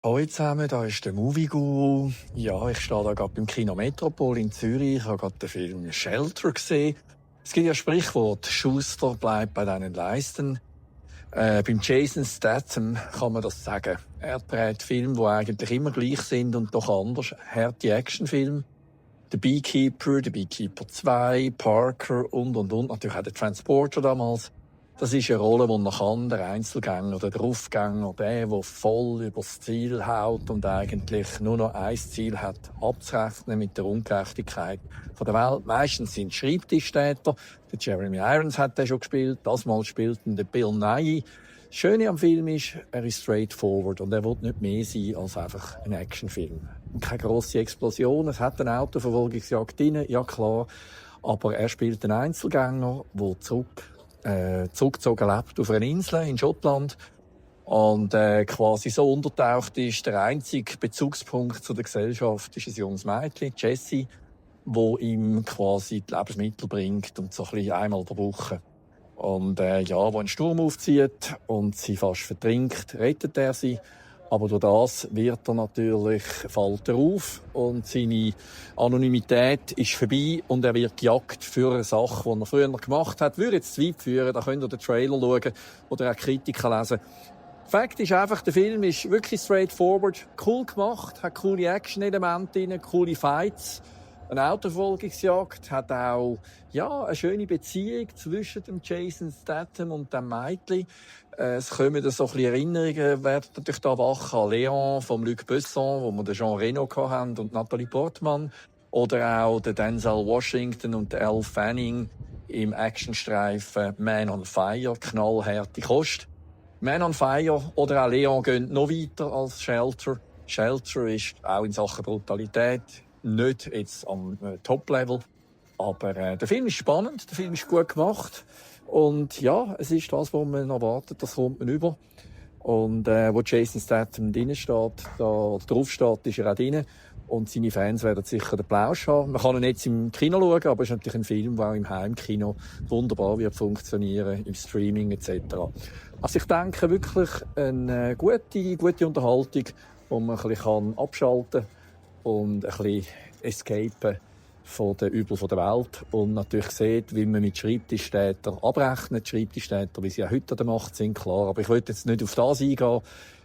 Hallo zusammen, da ist der Movie Guru. Ja, ich stehe da gerade beim Kino Metropol in Zürich. Ich habe gerade den Film Shelter gesehen. Es gibt ja Sprichwort, Schuster bleibt bei deinen Leisten. Beim Jason Statham kann man das sagen. Er dreht Filme, die eigentlich immer gleich sind und doch anders. Harte Actionfilme. The Beekeeper 2, Parker und. Natürlich auch der Transporter damals. Das ist eine Rolle, die er kann, der Einzelgänger oder der Draufgänger, der voll übers Ziel haut und eigentlich nur noch ein Ziel hat, abzurechnen mit der Ungerechtigkeit von der Welt. Meistens sind Schreibtischtäter. Der Jeremy Irons hat den schon gespielt. Das Mal spielt ihn der Bill Nighy. Das Schöne am Film ist, er ist straightforward und er will nicht mehr sein als einfach ein Actionfilm. Keine grosse Explosion, es hat eine Autoverfolgungsjagd drin, ja klar, aber er spielt einen Einzelgänger, der zurückgezogen lebt auf einer Insel in Schottland und quasi so untertaucht ist. Der einzige Bezugspunkt zu der Gesellschaft ist ein junges Mädchen, Jessie, wo ihm quasi die Lebensmittel bringt und so ein bisschen einmal pro Woche. Und wo ein Sturm aufzieht und sie fast vertrinkt, rettet er sie. Aber durch das fällt er auf und seine Anonymität ist vorbei und er wird gejagt für eine Sache, die er früher gemacht hat. Würde jetzt zu weit führen, da könnt ihr den Trailer schauen oder auch Kritiken lesen. Fakt ist einfach, der Film ist wirklich straightforward, cool gemacht, hat coole Action-Elemente drin, coole Fights. Eine Autoverfolgungsjagd hat auch eine schöne Beziehung zwischen dem Jason Statham und dem Mädchen. Es kommen so ein bisschen Erinnerungen, werden natürlich da wach an Leon vom Luc Besson, wo wir den Jean Reno hatten und Natalie Portman. Oder auch der Denzel Washington und der Elle Fanning im Actionstreifen Man on Fire, knallharte Kost. Man on Fire oder auch Leon gehen noch weiter als Shelter. Shelter ist auch in Sachen Brutalität nicht jetzt am Top-Level. Aber der Film ist spannend, der Film ist gut gemacht. Und ja, es ist das, was man erwartet, das kommt man über. Und wo Jason Statham drin steht, drauf steht, ist er auch drin. Und seine Fans werden sicher den Plausch haben. Man kann ihn jetzt im Kino schauen, aber es ist natürlich ein Film, der auch im Heimkino wunderbar wird funktionieren, im Streaming etc. Also ich denke wirklich eine gute Unterhaltung, wo man ein bisschen abschalten kann und ein bisschen escapen von den Übel der Welt und natürlich sieht, wie man mit Schreibtischtätern abrechnet. Schreibtischtäter, wie sie ja heute an der Macht sind, klar. Aber ich will jetzt nicht auf das eingehen.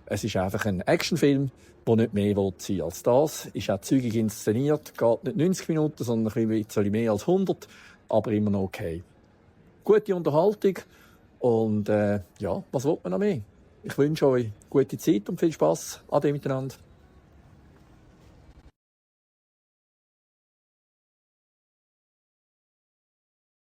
Es ist einfach ein Actionfilm, der nicht mehr sein will als das. Ist auch zügig inszeniert, geht nicht 90 Minuten, sondern ein bisschen mehr als 100, aber immer noch okay. Gute Unterhaltung und was will man noch mehr? Ich wünsche euch gute Zeit und viel Spass. Ade miteinander.